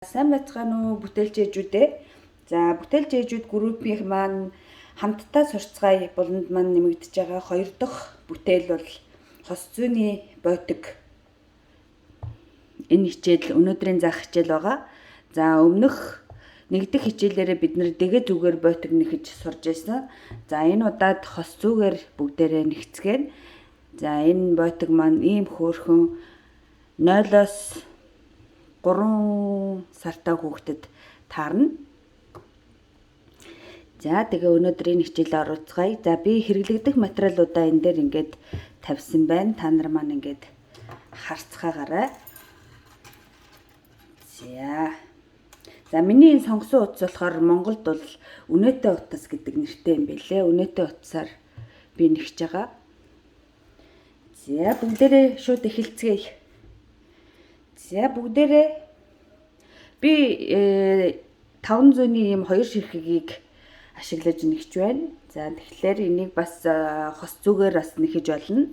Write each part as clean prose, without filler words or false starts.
Сайн байцгаана уу бүтээлч ээжүүдээ. За бүтээлч ээжүүд группийн маань хамтдаа сурцгаая буланд маань нэмэгдэж байгаа хоёр дахь бүтээл бол хос зүүнний бойтог. Энэ хичээл өнөөдрийн заах хичээл байгаа. За өмнөх нэг дэх хичээлээрээ бид нэр дэгэ зүгээр бойтог нэхэж сурж байсан. За энэ удаад хос зүгээр бүгдээрээ нэгцгээн. За энэ бойтог маань ийм хөөрхөн 0-оос 3 сартай хүүхдэд таарна. За тэгээ өнөөдөр энэ хичээлээ оруулцгаая. За би хэрэглэгдэх материалуудаа энэ дээр ингээд тавьсан байна. Та нар маань ингээд харцгаагаарай. За. За миний энэ сонгосон утас болохоор Монголд бол үнэтэй утас гэдэг нэртэй юм байлээ. Үнэтэй утасаар би нэгж байгаа. За бүгдээрээ шууд эхэлцгээе. За бүгдээрээ би 500-ны ийм хоёр ширхгийг ашиглаж нэгч байна. За тэгэхээр энийг бас хос зүгээр бас нэхэж болно.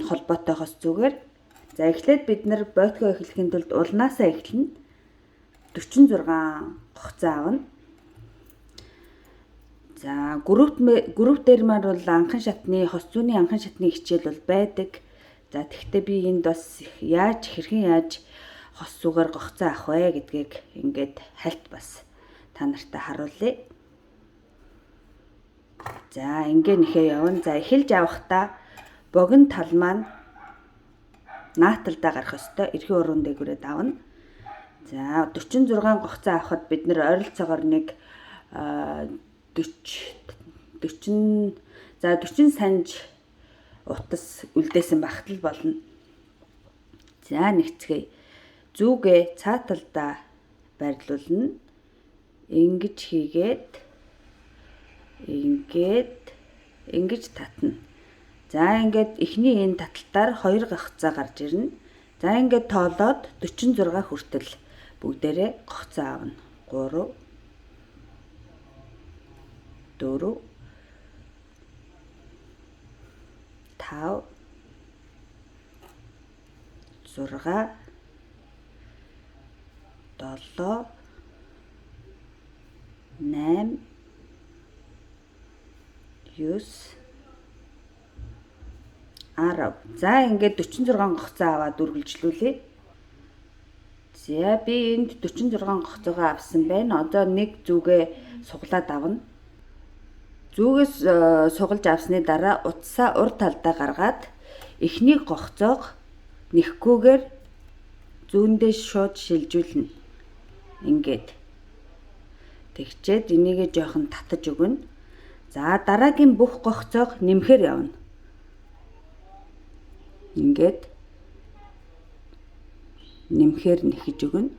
Холбоотой хос зүгээр. За эхлээд бид нар бойтгоо эхлэхийн тулд улнаасаа эхэлнэ. 46 гогцоо авна. За групп дээр маань бол анхан шатны хос зүүнний анхан шатны хичээл бол байдаг. За тэгвэл би энд бас яаж хэрхэн яаж хос зүгээр гогцоо авах вэ гэдгийг ингээд хальт бас та нартай харуулъя. За ингээ нэхээ явна. За эхэлж авахдаа богино тал маань нааталдаа гарах ёстой. Эрхийн уран дээгүүрээ давна. За 46 гогцоо авахад бид нэр ойролцоогоор нэг 40 40 за 40 санж утас үлдээсэн багт л болно. За нэгцгээе. Зүгээ цаа талдаа байрлуулна. Ингэж хийгээд ингээд ингэж татна. За ингээд эхний энэ таталтаар хоёр гогцоо гарч ирнэ. За ингээд тоолоод 46 хүртэл бүгдээрээ гогцоо авна. 3 4 5 6 7 8 9 10. За ингээд 46 гогцоо аваад үргэлжлүүлье. За би энд 46 гогцоогоо авсан байна. Одоо нэг зүгээ суглаад авна. Зүгээс сугалж авсны дараа утсаа урд талдаа гаргаад эхний гогцоог нэхгүйгээр зүүндээ шууд шилжүүлнэ. Ингээд. Тэгчээд энийгээ жоохон татаж өгнө. За дараагийн бүх гогцоог нэмэхээр явна. Ингээд нэмэхээр нэхэж өгнө.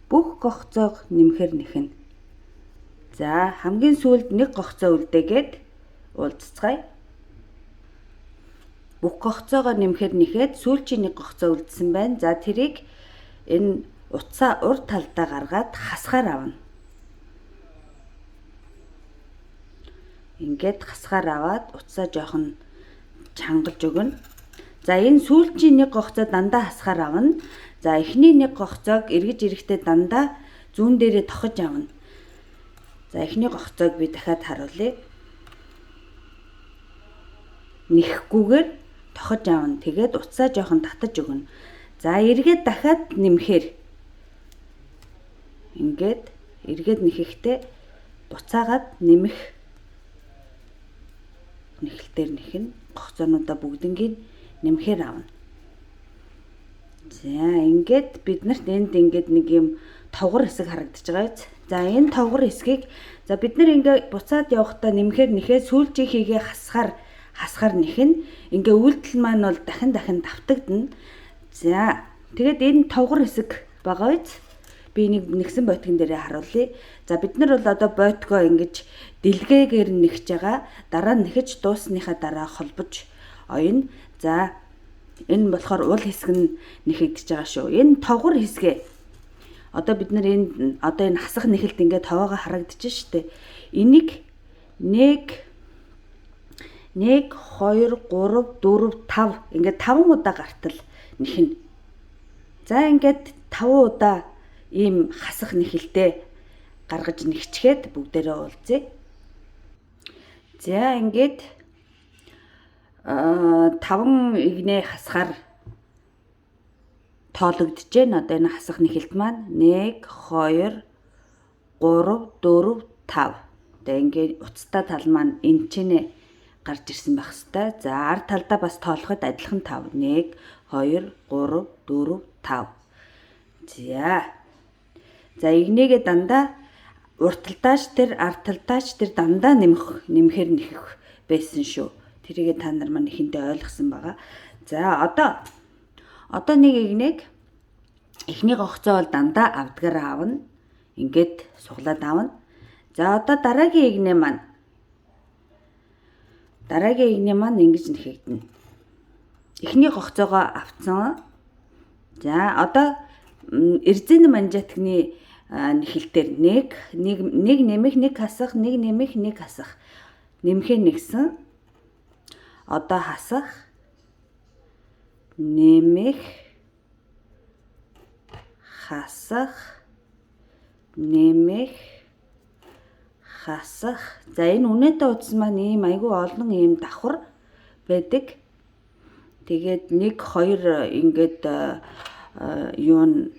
Бүх гогцоог нэмэхээр нэхнэ. За хамгийн сүүлд нэг гогцоо үлдээгээд уулзцгаая. Бүх гогцоогоо нэмэхээр нэхэд сүүлчийн нэг гогцоо үлдсэн байна. За тэрийг энэ утсаа урд талдаа гаргаад хасгаар авна. Ингээд хасгаар аваад утсаа жоохон чангалж өгнө. За энэ сүүлчийн нэг гогцоо дандаа хасгаар авна. За эхний нэг гогцоог эргэж ирэхдээ дандаа зүүн дээрээ тохиж авна. За эхний гогцоог би дахиад харуулъя. Нэхгүйгээр тохиж авна. Тэгээд утсаа жоохон татаж өгнө. За эргээд дахиад нэмэхээр ингээд эргээд нэхэхдээ буцаагаад нэмэх нэхэлтээр нэхнэ. Гогцоонуудаа бүгднгийг нэмэхээр авна. За ингээд биднэрт энд ингээд нэг юм товгор хэсэг харагдаж байгаа биз. За энэ товгор хэсгийг за бид нар ингээ буцаад явахдаа нэмэхээр нэхээ сүүлчийн хийгээ хасгаар нэхнэ. Ингээ үйлдэл маань бол дахин дахин давтагдана. За тэгээд энэ товгор хэсэг байгаа биз. Би энийг нэгсэн бойтгон дээрээ харуулъя. За бид нар бол одоо бойтгоо ингэж дэлгээгээр нэгж байгаа. Дараа нь нэхэж дуусныхаа дараа холбож оёно. За энэ болохоор уул хэсэг нь нэхэгдэж байгаа шүү. Энэ товгор хэсгээ одоо бид нар энд одоо энэ хасах нэхэлт ингээд товоогоо харагдаж штэ. Энийг 1 1 2 3 4 5 ингээд 5 удаа гартал нэхнэ. За ингээд 5 удаа ийм хасах нэхэлтэй гаргаж нэгчгээд бүгдээрээ уулзъя. За ингээд 5 игнэ хасахаар тоологдож байна. Одоо энэ хасах нэхэлт маань 1 2 3 4 5. Тэгээ ингээд уцтай тал маань энэ ч нэ гарч ирсэн байх хэвээр. За ард талдаа бас тоолоход адилхан 5. 1 2 3 4 5. За. За игнэгээ дандаа урт талдаач тэр ард талдаач тэр дандаа нэмэх нэмэхээр нэхэх байсан шүү. Тэрийгээ та нар маань эхэндээ ойлгосон байгаа. За одоо нэг игнэг эхний гогцоо бол дандаа авдгаараа авна. Ингээд суглаад авна. За одоо дараагийн игнэ маань ингэж нэхэгдэнэ. Эхний гогцоогоо авцсан. За одоо эрзэн манжаатгны нэхэлтээр 1 1 1 нэмэх 1 хасах 1 нэмэх 1 хасах нэмэхээ нэгсэн. Одоо хасах нэмэх хасах нэмэх хасах. За энэ үнэтэй утас маань ийм айгүй олон ийм давхар байдаг. Тэгээд 1 2 ингээд юу н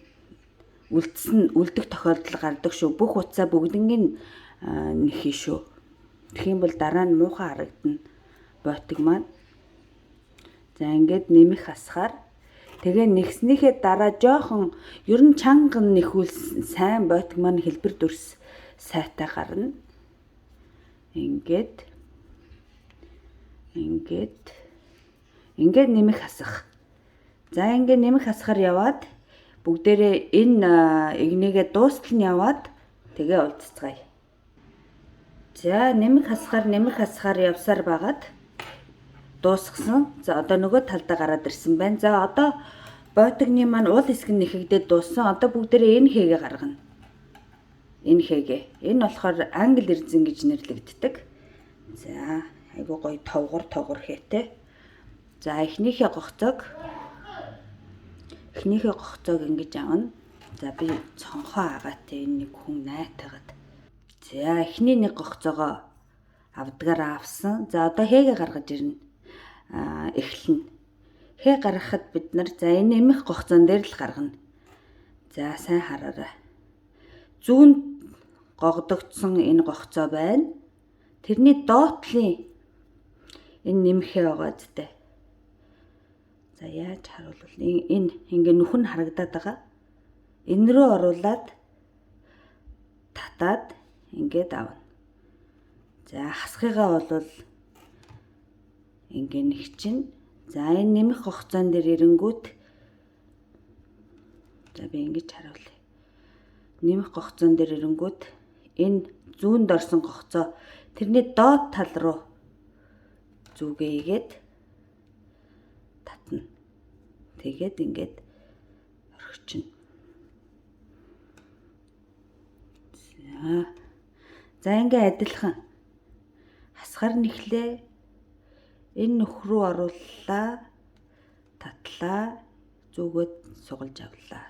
үлдсэн үлдэх тохиолдол гардаг шүү. Бүх утсаа бүгднийг нэхий шүү. Тэгэх юм бол дараа нь муухай харагдана бойтог маань. За ингээд нэмэх хасахаар тэгээ нэгснийхээ дараа жоохон ер нь чанга нэхүүл сайн бойтог маань хэлбэр дүрс сайтай гарна. Ингээд ингээд ингээд нэмэх хасах. За ингээд нэмэх хасахаар яваад бүгдээрээ энэ игнэгээ дуустал нь яваад тэгээ уулзцгаая. За нэмэх хасахаар явсаар байгаад дуусгасан. За одоо нөгөө талдаа гараад ирсэн байна. За одоо бойтогны маань уул хэсэг нь нэхэгдээд дууссан. Одоо бүгдээрээ энэ хэгээ гаргана. Энэ хэгээ. Энэ болохоор англи эрзэн гэж нэрлэгддэг. За айгуу гоё товгор хээтэй. За эхнийхээ гогцоог ингэж авна. За би цонхоо агаатай энэ нэг хүн найтагаад. За эхний нэг гогцоогоо авдгаараа авсан. За одоо хэгээ гаргаж ирнэ. Эхлэнэ. Хээ гаргахад бид нар за энэ нэмэх гогцоон дээр л гаргана. За сайн хараарай. Зүүн гогдогдсон энэ гогцоо байна. Тэрний доотлын энэ нэмэхээ байгаа зү. За яаж харуулвал энэ ингээ нүх нь харагдаад байгаа. Энэ рүү оруулаад татаад ингээд авна. За хасхыгаа бол ингээ нэг чинь. За энэ нэмэх гогцоон дээр ирэнгүүт за би ингэж харуулъя. Нэмэх гогцоон дээр ирэнгүүт энэ зүүнд орсон гогцоо тэрний доод тал руу зүгээ игээд татна. Тэгээд ингээд орхичихно. За ингээ адилхан хасгаар нэхлээ. Энэ нүх рүү орууллаа. Татлаа. Зүгөөд сугалж авлаа.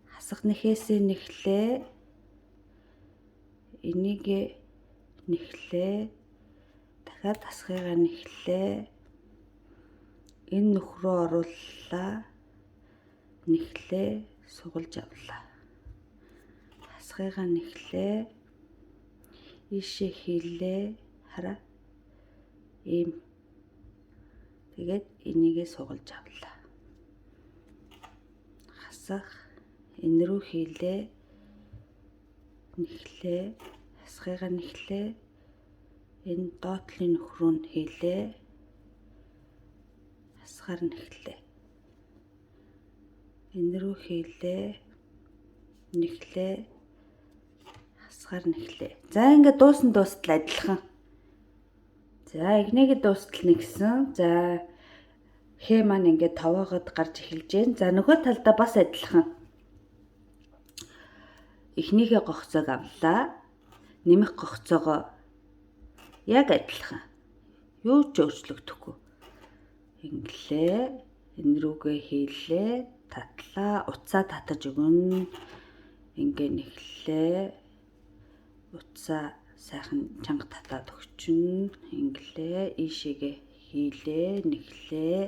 Хасах нэхээсээ нэхлээ. Энийг нэхлээ. Дахиад хасхыгаа нэхлээ. Энэ нүх рүү орууллаа. Нэхлээ, сугалж авлаа. Хасхыгаа нэхлээ. Ийшээ хийлээ. Хараа. Ийм. Тэгээд энийгээ сугалж авлаа. Хасах энэ рүү хийлээ. Нэхлээ. Хасхыгаа нэхлээ. Энэ доотлын нүх рүү нь хийлээ. Хасгаар нэхлээ. Энэ рүү хийлээ. Нэхлээ. Хасгаар нэхлээ. За ингээд дуусан дуустал адилхан. За игнэгээ дуустал нэгсэн. За хээ маань ингээд товоогод гарч эхэлж байна. За нөгөө талдаа бас адилхан. Эхнийхээ гогцоог авлаа. Нэмэх гогцоогоо яг адилхан. Юу ч өөрчлөгдөхгүй. Инглээ. Энэ рүүгээ хийлээ. Татлаа. Утсаа татаж өгнө. Ингээ нэхлээ. Утсаа сайхан чанга татаад өгчнө. Инглээ. Ийшээгээ хийлээ. Нэхлээ.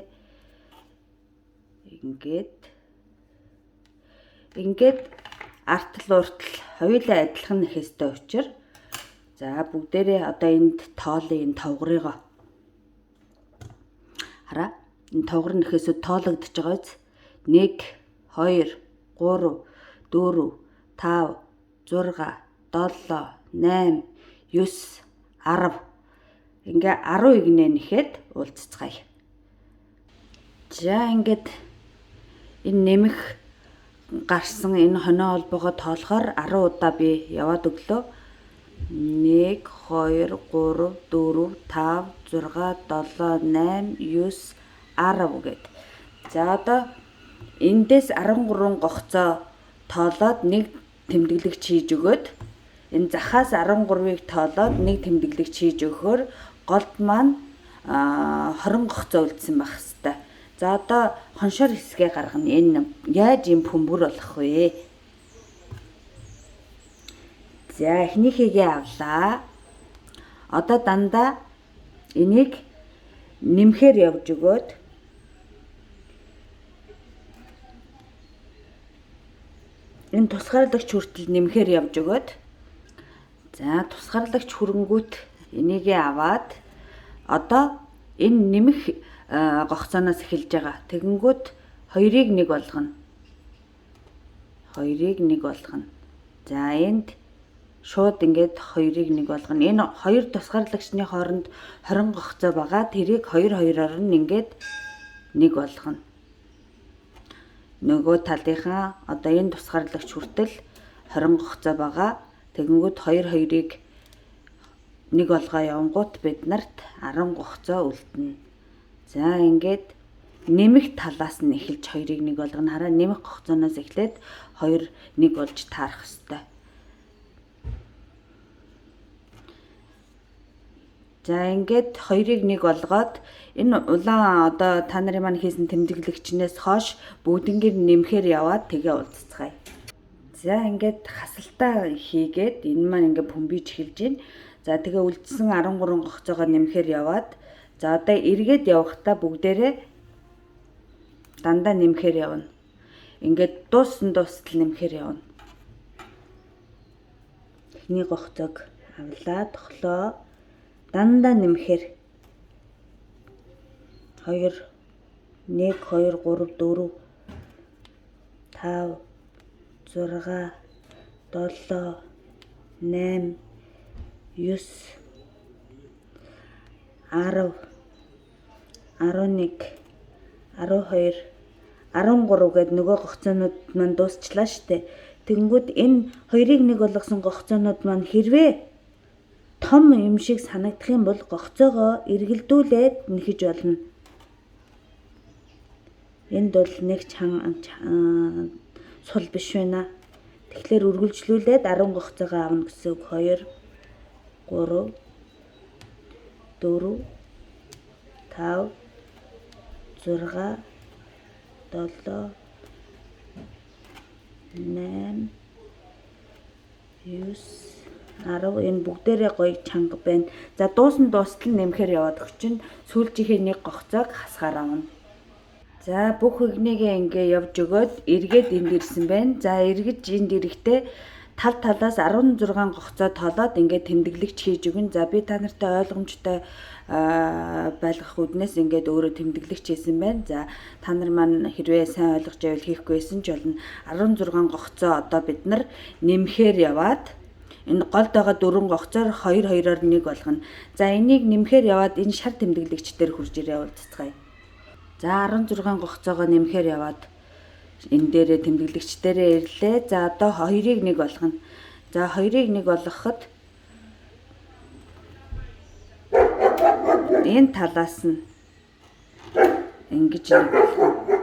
Ингээд ингээд артал уртал хоёулаа адилхан нэх ёстой учраас за бүгдээрээ одоо энд тоолын энэ товгорыгоо хараа, энэ товгор нэхээсээ тоологдож байгаа биз? 1 2 3 4 5 6 7 8 9 10. Ингээ 10 игнэ нэхэд уулзцгаая. За ингээд энэ нэмэх гарсан энэ хонио холбоогоо тоолохоор 10 удаа би яваад өглөө. 1 2 3 4 5 6 7 8 9 10 гэд. За одоо эндээс 13 гогцоо тоолоод нэг тэмдэглэгч хийж өгөөд энэ захаас 13-ыг тоолоод нэг тэмдэглэгч хийж өгөхөөр голд маань 20 гогцоо үлдсэн байх хэвээр. За одоо хоншоор хэсгээ гаргана. Энэ яаж юм бөмбөр болох вэ? За эхнийхийгээ авлаа. Одоо дандаа энийг нэмэхээр явж өгөөд энэ тусгаарлагч хүртэл нэмэхээр явж өгөөд за тусгаарлагч хөрөнгүүт энийгээ аваад одоо энэ нэмэх гогцооноос эхэлж байгаа. Тэгэнгүүт 2-ыг 1 болгоно. 2-ыг 1 болгоно. За энд шууд ингээд 2-ыг 1 болгоно. Энэ хоёр тусгаарлагчны хооронд 20 гогцоо байгаа. Тэрийг 2 2-оор нь ингээд 1 болгоно. Нөгөө талынхаа одоо энэ тусгаарлагч хүртэл 20 гогцоо байгаа. Тэгэнгүүт 2 2-ыг 1 болгоо явангуут бид нарт 10 гогцоо үлдэнэ. За ингээд нэмэх талаас нь эхэлж 2-ыг 1 болгоно. Хараа нэмэх гогцооноос эхлээд 2 1 болж таарах ёстой. За ингээд 2-ыг 1 болгоод энэ улаан одоо та нарын маань хийсэн тэмдэглэгчнээс хойш бүгднгээр нэмэхээр яваад тэгээ уулзцгаая. За ингээд хасалтаа хийгээд энэ маань ингээд бөмбөж эхэлж байна. За тэгээ үлдсэн 13 гогцоогоо нэмэхээр яваад за одоо эргээд явахдаа бүгдээрээ дандаа нэмэхээр явна. Ингээд дууссан дуустал нэмэхээр явна. Эхний гогцоог авлаа, тохлоо. Дандаа нэмэхээр 2 1 2 3 4 5 6 7 8 9 10 11 12 13 гээд нөгөө гогцоонууд маань дуусчлаа штэ. Тэгэнгүүт энэ 2-ыг 1 болгосон гогцоонууд маань хэрвээ том юм шиг санагдах юм бол гогцоогоо эргэлдүүлээд нэхэж болно. Энд бол нэг чанга сул биш байна. Тэгэхээр үргэлжлүүлээд 10 гогцоогоо авна гэсэн үг. 2 3 4 5 6 7 8 9 10 энэ бүгдээрээ гоё чанга байна. За дуусан дуустал нэмэхээр яваад өгчин сүүлжийнхээ нэг гогцоог хасгаар авна. За бүх игнэгээ ингээ явж өгөөд эргээд энд ирсэн байна. За эргэж энд ирэхдээ тал талаас 16 гогцоо тоолоод ингээд тэмдэглэгч хийж өгнө. За би та нартай ойлгомжтой байлгах үүднээс ингээд өөрөө тэмдэглэгч хийсэн байна. За та нар маань хэрвээ сайн ойлгож байвал хийхгүй байсан ч болно. 16 гогцоо одоо бид нар нэмэхээр яваад энэ голд байгаа 4 гогцоор 2 2-оор 1 болгоно. За энийг нэмэхээр яваад энэ шар тэмдэглэгч дээр хурж ирээ уулзцгаая. За 16 гогцоогоо нэмэхээр яваад энэ дээрээ тэмдэглэгч дээрээ ирлээ. За одоо 2-ыг 1 болгоно. За 2-ыг 1 болгоход энэ талаас нь ингэж нэг болгоно.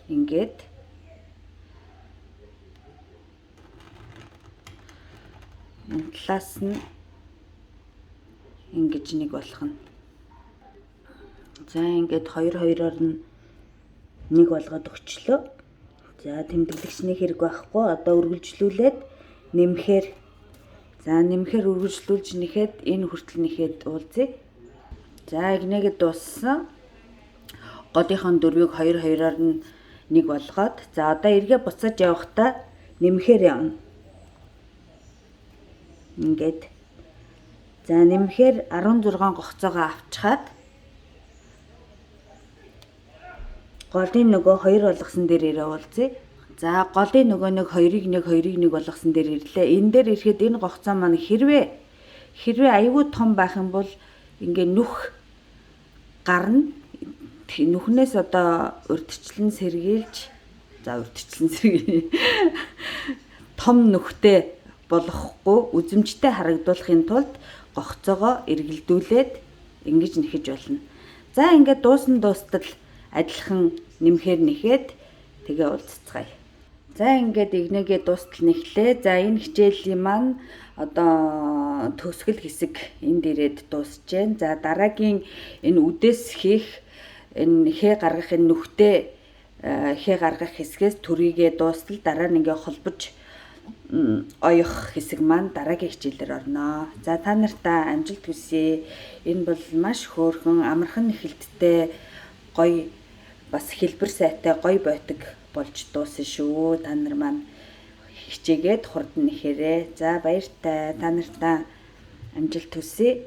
Ингээд энэ талаас нь Ингэж нэг болгоно. За, ингээд 2 2-оор нь нэг болгоод өгчлөө. За, тэмдэглэгчний хэрэг байхгүй. Одоо үргэлжлүүлээд нэмэхээр, за, нэмэхээр үргэлжлүүлж нэхэд энэ хүртэл нэхэд уулзъя. За, игнэгэд дууссан. Голынхон дөрвийг 2 2-оор нь нэг болгоод, за, одоо эргээ буцаж явахдаа нэмэхээр явна. Ингээд, за, нэмэхээр 16 гогцоогоо авчхаад голын нөгөө 2 болгосон дээр ирээ уулзъя. За, голын нөгөө нэг 2-ыг 1 2-ыг 1 болгосон дээр ирлээ. Энэ дээр ирэхэд энэ гогцоо маань хэрвээ айгүй том байх юм бол ингээ нүх гарна. Нүхнээс одоо урдчлан сэргийлж, за, урдчлан сэргийл, том нүхтэй болохгүй үзэмжтэй харагдуулахын тулд гогцоогоо эргэлдүүлээд ингэж нэхэж болно. За, ингээд дуусан дуустал адилхан нэмэхээр нэхэд тэгээ уулзцгаая. За, ингээд игнэгээ дуустал нэхлээ. За, энэ хичээлийн маань одоо төгсгөл хэсэг энд ирээд дуусж байна. За, дараагийн энэ үдээс хийх, энэ хээ гаргах, энэ нүхтэй хээ гаргах хэсгээс төрийгээ дуустал дараа нь ингээ холбож оёх хэсэг маань дараагийн хичээлээр орноо. За, та нартаа амжилт хүсье. Энэ бол маш хөөрхөн, амархан нэхэлттэй, гоё, бас хэлбэр сайтай гоё бойтог болж дууссан шүү. Та нар маань хичээгээд хурдан нэхээрээ. За, баяртай. Та нартаа амжилт хүсье.